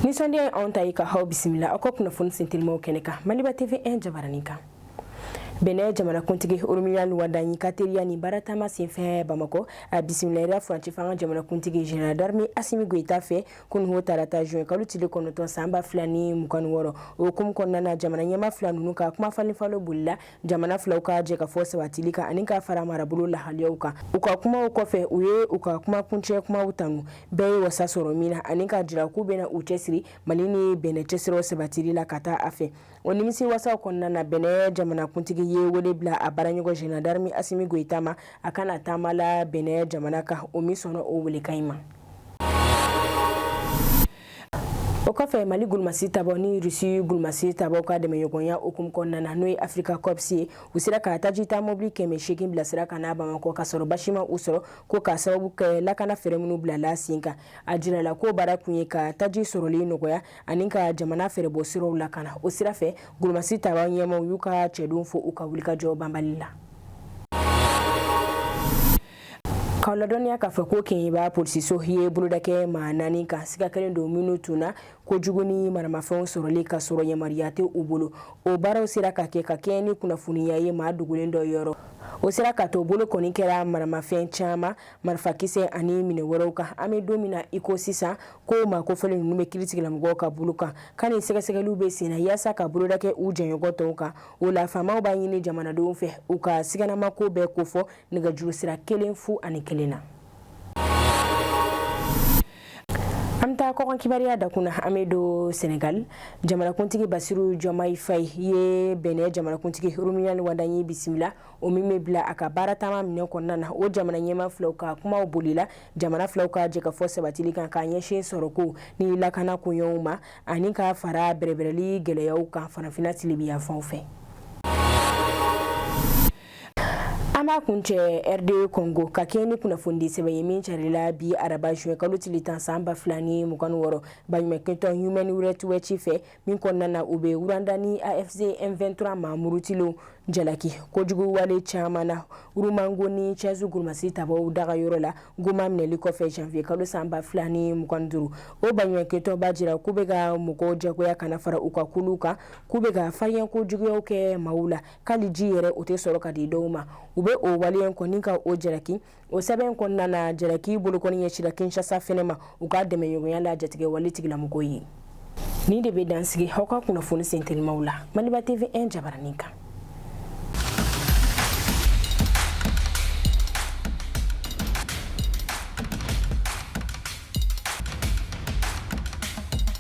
Nisɔndiya ye anw ta ye ka aw bisimila aw ka kunnafoni sentelimaw kɛnɛ kan Maliba TV 1 jabaranin kan. Benin jamanakuntigi Romuald Wadagni ka teriya ni baarataama senfɛ Bamakɔ, a bisimilayira furancɛ fanga jamanakuntigi Général d'armée Assimi Goïta fɛ kununko tarata juin kalo tile 9 san 2026. O hukumu kɔnɔna na, jamana ɲɛmaa fila ninnu ka kuma falenfalen bolila jamana filaw ka jɛkafɔ sabatili kan ani ka fara marabolo lahalayaw kan. U ka kumaw kɔfɛ, u ye u ka kumakuncɛ kumaw tanu bɛɛ ye wasa sɔrɔ min na ani k'a jira k'u bɛna u cɛsiri Mali ni Benin cɛsiraw sabatili la ka taa a fɛ. O nimisiwasaw kɔnɔna na, Benin jamanakuntigi ye wele bila a baaraɲɔgɔn Général d'armée Assimi Goïta ma, a ka na taama la Benin jamana kan, o min sɔnna o welekan in ma. O kɔfɛ, Mali golomasi tabaw ni Russie golomasi tabaw ka dɛmɛɲɔgɔnya hukumu kɔnɔna na, n'o ye Africa Corps ye, u sera ka tajita mobili 800 bilasira ka na Bamakɔ ka sɔrɔ basi ma u sɔrɔ, ko k'a sababu kɛ lakana fɛɛrɛ minnu bilala sen kan. A jirala ko baara kun ye ka taji sɔrɔli nɔgɔya ani ka jamana fɛɛrɛbɔ siraw lakana. O sira fɛ, golomasi tabaw ɲɛmaaw y'u ka cɛdenw fo u ka wulikajɔ banbali la. K'aw ladɔnniya k'a fɔ ko Kɛɲɛba polisiso ye boloda kɛ maa 4 kan, siga kɛlen don minnu tun na kojugu ni maramafɛnw sɔrɔli ka sɔrɔ yamaruya tɛ u bolo. O baaraw sera ka kɛ ka kɛɲɛ ni kunnafoniya ye maa dogolen dɔ yɔrɔ. O sera ka to bolo kɔni kɛra maramafɛn caman, marifakisɛ ani minɛn wɛrɛw kan. An bɛ don min na i ko sisan, ko maa kofɔlen ninnu bɛ kiiritigɛlamɔgɔw ka bolo kan, ka ni sɛgɛsɛgɛliw bɛ sen na yaasa ka boloda kɛ u jɛɲɔgɔn tɔw kan. O la, faamaw b'a ɲini jamanadenw fɛ u ka siganamako bɛɛ kofɔ nɛgɛjuru sira 1 0 ani 1 na. An bɛ taa kɔkan kibaruya dakun na, an bɛ don Senegal. Jamanakuntigi Basiru Diomaye Faye ye Benin jamanakuntigi Romuald Wadagni bisimila, o min bɛ bila a ka baara taama minɛn kɔnɔna na. O jamana ɲɛmaa filaw ka kumaw bolila jamana filaw ka jɛkafɔ sabatili kan k'a ɲɛsin sɔrɔko ni lakana koɲɛw ma ani ka fara bɛrɛbɛrɛli gɛlɛyaw kan farafinna tilebinyanfanw fɛ. An b'a kuncɛ RD Congo ka kɛɲɛ ni kunnafonidi sɛbɛn ye min carila bi araba juin kalo tile 10 san 2026 baɲumankɛtɔn Human Rights Watch fɛ, min kɔnɔna na u bɛ Rwanda ni AFC M23 maa murutilenw jalaki kojugu wale caman na Rumango ni Tchanzu golomasi tabaw dagayɔrɔ la Goma minɛli kɔfɛ janvier kalo san 2025. O baɲumankɛtɔn b'a jira k'u bɛ ka mɔgɔw jagoya ka na fara u ka kuluw kan, k'u bɛ ka farinyako juguyaw kɛ maaw la, k'ali ji yɛrɛ o tɛ sɔrɔ ka di dɔw ma. U bɛ o waleya kɔni ka o jalaki. O sɛbɛn kɔnɔna na, jalaki bolokɔni ɲɛsira Kinshasa fɛnɛ ma u ka dɛmɛɲɔgɔnya la jatigɛwale tigilamɔgɔw ye. Nin de bɛ dan sigi aw ka kunnafoni sentelimaw la Maliba TV 1 jabaranin kan.